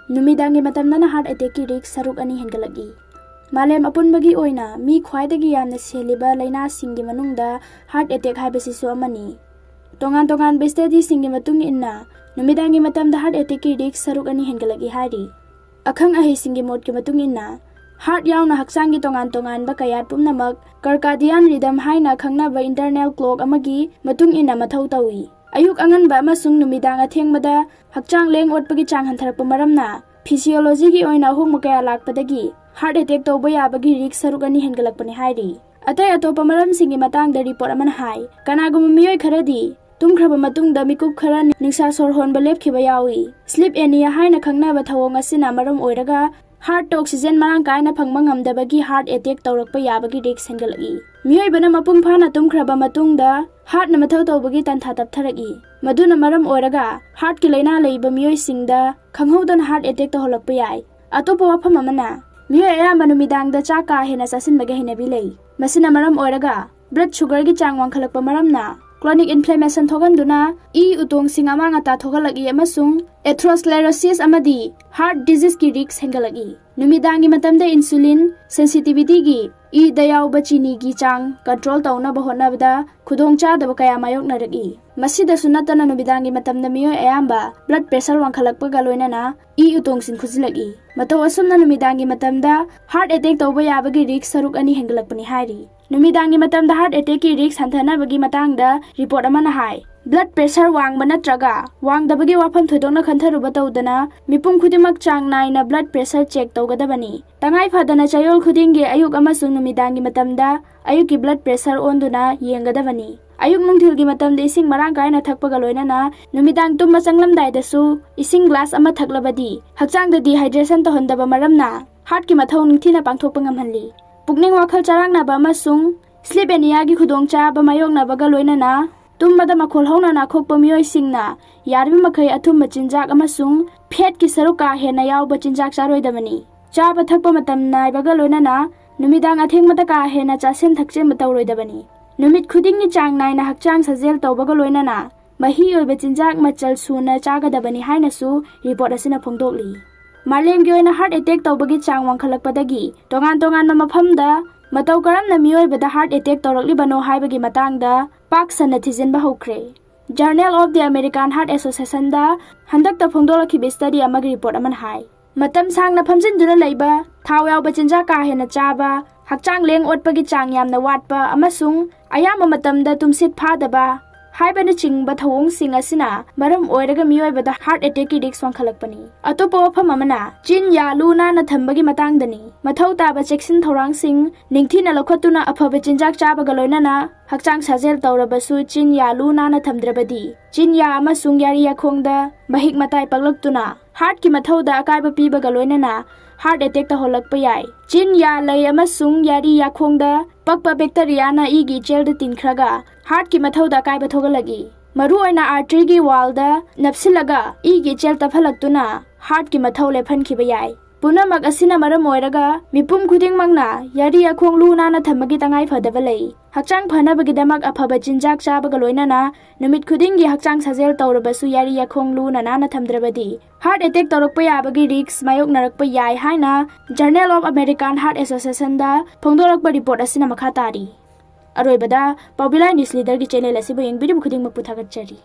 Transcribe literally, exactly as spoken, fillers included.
ꯅꯨꯃꯤꯗꯥꯡꯒꯤ ꯃꯇꯝꯗꯅ heart attackꯀꯤ risk ꯁꯔꯨꯛ ꯑꯅꯤ ꯍꯦꯟꯒꯠꯂꯛꯏ꯫ ꯃꯥꯂꯦꯝ ꯑꯄꯨꯟꯕꯒꯤ ꯑꯣꯏꯅ ꯃꯤ ꯈ꯭ꯋꯥꯏꯗꯒꯤ ꯌꯥꯝꯅ ꯁꯤꯍꯜꯂꯤꯕ ꯂꯥꯏꯅꯥꯁꯤꯡꯒꯤ ꯃꯅꯨꯡꯗ heart attack ꯍꯥꯏꯕꯁꯤꯁꯨ ꯑꯃꯅꯤ꯫ ꯇꯣꯉꯥꯟ ꯇꯣꯉꯥꯟꯕ studyꯁꯤꯡꯒꯤ ꯃꯇꯨꯡ ꯏꯟꯅ ꯅꯨꯃꯤꯗꯥꯡꯒꯤ ꯃꯇꯝꯗ heart attackꯀꯤ risk ꯁꯔꯨꯛ ꯑꯅꯤ ꯍꯦꯟꯒꯠꯂꯛꯏ ꯍꯥꯏꯔꯤ꯫ ꯑꯈꯪ ꯑꯍꯩꯁꯤꯡꯒꯤ ꯃꯣꯠꯀꯤ ꯃꯇꯨꯡ ꯏꯟꯅ heart ꯌꯥꯎꯅ ꯍꯛꯆꯥꯡꯒꯤ ꯇꯣꯉꯥꯟ ꯇꯣꯉꯥꯟꯕ ꯀꯌꯥꯠ ꯄꯨꯝꯅꯃꯛ circadian rhythm ꯍꯥꯏꯅ ꯈꯪꯅꯕ internal clock ꯑꯃꯒꯤ ꯃꯇꯨꯡ ꯏꯟꯅ ꯃꯊꯧ ꯇꯧꯏ꯫ ꯑꯌꯨꯛ ꯑꯉꯟꯕ ꯑꯃꯁꯨꯡ ꯅꯨꯃꯤꯗꯥꯡ ꯑꯊꯦꯡꯕꯗ ꯍꯛꯆꯥꯡ ꯂꯦꯡ ꯑꯣꯠꯄꯒꯤ ꯆꯥꯡ ꯍꯟꯊꯔꯛꯄ ꯃꯔꯝꯅ physiologyꯒꯤ ꯑꯣꯏꯅ ꯑꯍꯣꯡꯕ ꯀꯌꯥ ꯂꯥꯛꯄꯗꯒꯤ heart attack ꯇꯧꯕ ꯌꯥꯕꯒꯤ risk ꯁꯔꯨꯛ ꯑꯅꯤ ꯍꯦꯟꯒꯠꯂꯛꯄꯅꯤ ꯍꯥꯏꯔꯤ꯫ ꯑꯇꯩ ꯑꯇꯣꯞꯄ ꯃꯔꯝꯁꯤꯡꯒꯤ ꯃꯇꯥꯡꯗ report ꯑꯃꯅ ꯍꯥꯏ, ꯀꯅꯥꯒꯨꯝꯕ ꯃꯤꯑꯣꯏ ꯈꯔꯗꯤ ꯇꯨꯝꯈ꯭ꯔꯕ ꯃꯇꯨꯡꯗ ꯃꯤꯀꯨꯞ ꯈꯔ ꯅꯤꯡꯁꯥ ꯁꯣꯔ ꯍꯣꯟꯕ ꯂꯦꯞꯈꯤꯕ ꯌꯥꯎꯏ꯫ Sleep apnea ꯍꯥꯏꯅ ꯈꯪꯅꯕ ꯊꯧꯑꯣꯡ ꯑꯁꯤꯅ ꯃꯔꯝ ꯑꯣꯏꯔꯒ heartꯇ oxygen ꯃꯔꯥꯡ ꯀꯥꯏꯅ ꯐꯪꯕ ꯉꯝꯗꯕꯒꯤ heart attack ꯇꯧꯔꯛꯄ ꯌꯥꯕꯒꯤ risk ꯍꯦꯟꯒꯠꯂꯛꯏ꯫ ꯃꯤꯑꯣꯏꯕꯅ ꯃꯄꯨꯡ ꯐꯥꯅ ꯇꯨꯝꯈ꯭ꯔꯕ ꯃꯇꯨꯡꯗ heartꯅ ꯃꯊꯧ ꯇꯧꯕꯒꯤ ꯇꯟꯊꯥ ꯇꯞꯊꯔꯛꯏ꯫ ꯃꯗꯨꯅ ꯃꯔꯝ ꯑꯣꯏꯔꯒ heartꯀꯤ ꯂꯥꯏꯅꯥ ꯂꯩꯕ ꯃꯤꯑꯣꯏꯁꯤꯡꯗ ꯈꯪꯍꯧꯗꯅ heart attack ꯇꯧꯍꯜꯂꯛꯄ ꯌꯥꯏ꯫ ꯑꯇꯣꯞꯄ ꯋꯥꯐꯝ ꯑꯃꯅ, ꯃꯤꯑꯣꯏ ꯑꯌꯥꯝꯕ ꯅꯨꯃꯤꯗꯥꯡꯗ ꯆꯥꯛ ꯀꯥ ꯍꯦꯟꯅ ꯆꯥꯁꯤꯟꯕꯒꯤ ꯍꯩꯅꯕꯤ ꯂꯩ꯫ ꯃꯁꯤꯅ ꯃꯔꯝ ꯑꯣꯏꯔꯒ blood sugarꯒꯤ ꯆꯥꯡ ꯋꯥꯡꯈꯠꯂꯛꯄ ꯃꯔꯝꯅ chronic inflammation ꯊꯣꯛꯍꯟꯗꯨꯅ ꯏ ꯎꯇꯣꯡꯁꯤꯡ ꯑꯃꯥꯡ ꯑꯇꯥ ꯊꯣꯛꯍꯜꯂꯛꯏ ꯑꯃꯁꯨꯡ atherosclerosis ꯑꯃꯗꯤ heart diseaseꯀꯤ risk ꯍꯦꯟꯒꯠꯂꯛꯏ꯫ ꯅꯨꯃꯤꯗꯥꯡꯒꯤ ꯃꯇꯝꯗ insulin sensitivityꯒꯤ ꯏꯗ ꯌꯥꯎꯕ ꯆꯤꯅꯤꯒꯤ ꯆꯥꯡ control ꯇꯧꯅꯕ ꯍꯣꯠꯅꯕꯗ ꯈꯨꯗꯣꯡꯆꯥꯗꯕ ꯀꯌꯥ ꯃꯥꯌꯣꯛꯅꯔꯛꯏ꯫ ꯃꯁꯤꯗꯁꯨ ꯅꯠꯇꯅ ꯅꯨꯃꯤꯗꯥꯡꯒꯤ ꯃꯇꯝꯗ ꯃꯤꯑꯣꯏ ꯑꯌꯥꯝꯕ blood pressure ꯋꯥꯡꯈꯠꯂꯛꯄꯒ ꯂꯣꯏꯅꯅ ꯏ ꯎꯇꯣꯡꯁꯤꯡ ꯈꯨꯖꯤꯜꯂꯛꯏ꯫ ꯃꯇꯧ ꯑꯁꯨꯝꯅ ꯅꯨꯃꯤꯗꯥꯡꯒꯤ ꯃꯇꯝꯗ heart attack ꯇꯧꯕ ꯌꯥꯕꯒꯤ risk ꯁꯔꯨꯛ ꯑꯅꯤ ꯍꯦꯟꯒꯠꯂꯛꯄꯅꯤ ꯍꯥꯏꯔꯤ꯫ ꯅꯨꯃꯤꯗꯥꯡꯒꯤ ꯃꯇꯝꯗ heart attackꯀꯤ risk ꯍꯟꯊꯅꯕꯒꯤ ꯃꯇꯥꯡꯗ report ꯑꯃꯅ ꯍꯥꯏ, blood pressure ꯋꯥꯡꯕ ꯅꯠꯇ꯭ꯔꯒ ꯋꯥꯡꯗꯕꯒꯤ ꯋꯥꯐꯝ ꯊꯣꯏꯗꯣꯛꯅ ꯈꯟꯊꯔꯨꯕ ꯇꯧꯗꯅ ꯃꯤꯄꯨꯝ ꯈꯨꯗꯤꯡꯃꯛ ꯆꯥꯡ ꯅꯥꯏꯅ blood pressure check ꯇꯧꯒꯗꯕꯅꯤ꯫ ꯇꯉꯥꯏ ꯐꯗꯅ ꯆꯌꯣꯜ ꯈꯨꯗꯤꯡꯒꯤ ꯑꯌꯨꯛ ꯑꯃꯁꯨꯡ ꯅꯨꯃꯤꯗꯥꯡꯒꯤ ꯃꯇꯝꯗ ꯑꯌꯨꯛꯀꯤ blood pressure ꯑꯣꯟꯗꯨꯅ ꯌꯦꯡꯒꯗꯕꯅꯤ꯫ ꯑꯌꯨꯛ ꯅꯨꯡꯊꯤꯜꯒꯤ ꯃꯇꯝꯗ ꯏꯁꯤꯡ ꯃꯔꯥꯡ ꯀꯥꯏꯅ ꯊꯛꯄꯒ ꯂꯣꯏꯅꯅ ꯅꯨꯃꯤꯗꯥꯡ ꯇꯨꯝꯕ ꯆꯪꯂꯝꯗꯥꯏꯗꯁꯨ ꯏꯁꯤꯡ glass ꯑꯃ ꯊꯛꯂꯕꯗꯤ ꯍꯛꯆꯥꯡꯗ dehydration ꯇꯧꯍꯟꯗꯕ ꯃꯔꯝꯅ heartꯀꯤ ꯃꯊꯧ ꯅꯤꯡꯊꯤꯅ ꯄꯥꯡꯊꯣꯛꯄ ꯉꯝꯍꯜꯂꯤ꯫ ꯄꯨꯛꯅꯤꯡ ꯋꯥꯈꯜ ꯆꯔꯥꯡꯅꯕ ꯑꯃꯁꯨꯡ sleep apneaꯒꯤ ꯈꯨꯗꯣꯡꯆꯥꯕ ꯃꯥꯌꯣꯛꯅꯕꯒ ꯂꯣꯏꯅꯅ ꯇꯨꯝꯕꯗ ꯃꯈꯣꯜ ꯍꯧꯅ ꯅꯥꯈꯣꯛꯄ ꯃꯤꯑꯣꯏꯁꯤꯡꯅ ꯌꯥꯔꯤꯕ ꯃꯈꯩ ꯑꯊꯨꯝꯕ ꯆꯤꯟꯖꯥꯛ ꯑꯃꯁꯨꯡ fatꯀꯤ ꯁꯔꯨꯛ ꯀꯥ ꯍꯦꯟꯅ ꯌꯥꯎꯕ ꯆꯤꯟꯖꯥꯛ ꯆꯥꯔꯣꯏꯗꯕꯅꯤ꯫ ꯆꯥꯕ ꯊꯛꯄ ꯃꯇꯝ ꯅꯥꯏꯕꯒ ꯂꯣꯏꯅꯅ ꯅꯨꯃꯤꯗꯥꯡ ꯑꯊꯦꯡꯕꯗ ꯀꯥ ꯍꯦꯟꯅ ꯆꯥꯁꯤꯟ ꯊꯛꯆꯤꯟꯕ ꯇꯧꯔꯣꯏꯗꯕꯅꯤ꯫ ꯅꯨꯃꯤꯠ ꯈꯨꯗꯤꯡꯒꯤ ꯆꯥꯡ ꯅꯥꯏꯅ ꯍꯛꯆꯥꯡ ꯁꯥꯖꯦꯜ ꯇꯧꯕꯒ ꯂꯣꯏꯅꯅ ꯃꯍꯤ ꯑꯣꯏꯕ ꯆꯤꯟꯖꯥꯛ ꯃꯆꯜ ꯁꯨꯅ ꯆꯥꯒꯗꯕꯅꯤ ꯍꯥꯏꯅꯁꯨ report ꯑꯁꯤꯅ ꯐꯣꯡꯗꯣꯛꯂꯤ꯫ ꯃꯥꯂꯦꯝꯒꯤ ꯑꯣꯏꯅ heart attack ꯇꯧꯕꯒꯤ ꯆꯥꯡ ꯋꯥꯡꯈꯠꯂꯛꯄꯗꯒꯤ ꯇꯣꯉꯥꯟ ꯇꯣꯉꯥꯟꯕ ꯃꯐꯝꯗ ꯃꯇꯧ ꯀꯔꯝꯅ ꯃꯤꯑꯣꯏꯕꯗ heart attack ꯇꯧꯔꯛꯂꯤꯕꯅꯣ ꯍꯥꯏꯕꯒꯤ ꯃꯇꯥꯡꯗ ꯄꯥꯛ ꯁꯟꯅ ꯊꯤꯖꯤꯟꯕ ꯍꯧꯈ꯭ꯔꯦ꯫ Journal of the American Heart Associationꯗ ꯍꯟꯗꯛꯇ ꯐꯣꯡꯗꯣꯛꯂꯛꯈꯤꯕ study ꯑꯃꯒꯤ report ꯑꯃꯅ ꯍꯥꯏ, ꯃꯇꯝ ꯁꯥꯡꯅ ꯐꯝꯖꯤꯟꯗꯨꯅ ꯂꯩꯕ, ꯊꯥꯎ ꯌꯥꯎꯕ ꯆꯤꯟꯖꯥꯛ ꯀꯥ ꯍꯦꯟꯅ ꯆꯥꯕ, ꯍꯛꯆꯥꯡ ꯂꯦꯡ ꯑꯣꯠꯄꯒꯤ ꯆꯥꯡ ꯌꯥꯝꯅ ꯋꯥꯠꯄ ꯑꯃꯁꯨꯡ ꯑꯌꯥꯝꯕ ꯃꯇꯝꯗ ꯇꯨꯝꯁꯤꯠ ꯐꯥꯗꯕ ꯍꯥꯏꯕꯅꯆꯤꯡꯕ ꯊꯧꯑꯣꯡꯁꯤꯡ ꯑꯁꯤꯅ ꯃꯔꯝ ꯑꯣꯏꯔꯒ ꯃꯤꯑꯣꯏꯕꯗ heart attackꯀꯤ risk ꯋꯥꯡꯈꯠꯂꯛꯄꯅꯤ꯫ ꯑꯇꯣꯞꯄ ꯋꯥꯐꯝ ꯑꯃꯅ ꯆꯤꯟ ꯌꯥ ꯂꯨ ꯅꯥꯟꯅ ꯊꯝꯕꯒꯤ ꯃꯇꯥꯡꯗꯅꯤ꯫ ꯃꯊꯧ ꯇꯥꯕ ꯆꯦꯛꯁꯤꯟ ꯊꯧꯔꯥꯡꯁꯤꯡ ꯅꯤꯡꯊꯤꯅ ꯂꯧꯈꯠꯇꯨꯅ ꯑꯐꯕ ꯆꯤꯟꯖꯥꯛ ꯆꯥꯕꯒ ꯂꯣꯏꯅꯅ ꯍꯛꯆꯥꯡ ꯁꯥꯖꯦꯜ ꯇꯧꯔꯕꯁꯨ ꯆꯤꯟ ꯌꯥ ꯂꯨ ꯅꯥꯟꯅ ꯊꯝꯗ꯭ꯔꯕꯗꯤ ꯆꯤꯟ ꯌꯥ ꯑꯃꯁꯨꯡ ꯌꯥꯔꯤ ꯌꯥꯈꯣꯡꯗ ꯃꯍꯤꯛ ꯃꯇꯥꯏ ꯄꯛꯂꯛꯇꯨꯅ heartꯀꯤ ꯃꯊꯧꯗ ꯑꯀꯥꯏꯕ ꯄꯤꯕꯒ ꯂꯣꯏꯅꯅ heart attack ꯇꯧꯍꯜꯂꯛꯄ ꯌꯥꯏ꯫ ꯆꯤꯟ ꯌꯥ ꯂꯩ ꯑꯃꯁꯨꯡ ꯌꯥꯔꯤ ꯌꯥꯈꯣꯡꯗ ꯄꯛꯄ bacteriaꯅ ꯏꯒꯤ ꯏꯆꯦꯜꯗ ꯇꯤꯟꯈ꯭ꯔꯒ heartꯀꯤ ꯃꯊꯧꯗ ꯑꯀꯥꯏꯕ ꯊꯣꯛꯍꯜꯂꯛꯏ꯫ ꯃꯔꯨꯑꯣꯏꯅ arteryꯒꯤ wallꯗ ꯅꯞꯁꯤꯜꯂꯒ ꯏꯒꯤ ꯏꯆꯦꯜ ꯇꯞꯍꯜꯂꯛꯇꯨꯅ heartꯀꯤ ꯃꯊꯧ ꯂꯦꯞꯍꯟꯈꯤꯕ ꯌꯥꯏ꯫ ꯄꯨꯝꯅꯃꯛ ꯑꯁꯤꯅ ꯃꯔꯝ ꯑꯣꯏꯔꯒ ꯃꯤꯄꯨꯝ ꯈꯨꯗꯤꯡꯃꯛꯅ ꯌꯥꯔꯤ ꯌꯥꯈꯣꯡ ꯂꯨ ꯅꯥꯟꯅ ꯊꯝꯕꯒꯤ ꯇꯉꯥꯏ ꯐꯗꯕ ꯂꯩ꯫ ꯍꯛꯆꯥꯡ ꯐꯅꯕꯒꯤꯗꯃꯛ ꯑꯐꯕ ꯆꯤꯟꯖꯥꯛ ꯆꯥꯕꯒ ꯂꯣꯏꯅꯅ ꯅꯨꯃꯤꯠ ꯈꯨꯗꯤꯡꯒꯤ ꯍꯛꯆꯥꯡ ꯁꯥꯖꯦꯜ ꯇꯧꯔꯕꯁꯨ ꯌꯥꯔꯤ ꯌꯥꯈꯣꯡ ꯂꯨꯅ ꯅꯥꯟꯅ ꯊꯝꯗ꯭ꯔꯕꯗꯤ heart attack ꯇꯧꯔꯛꯄ ꯌꯥꯕꯒꯤ risk ꯃꯥꯌꯣꯛꯅꯔꯛꯄ ꯌꯥꯏ ꯍꯥꯏꯅ Journal of American Heart Associationꯗ ꯐꯣꯡꯗꯣꯔꯛꯄ report ꯑꯁꯤꯅ ꯃꯈꯥ ꯇꯥꯔꯤ꯫ ꯑꯔꯣꯏꯕꯗ ꯄꯥꯎꯕꯤꯂꯥꯏ news leaderꯒꯤ channel ꯑꯁꯤꯕꯨ ꯌꯦꯡꯕꯤꯔꯤꯕ ꯈꯨꯗꯤꯡꯃꯛꯄꯨ ꯊꯥꯒꯠꯆꯔꯤ꯫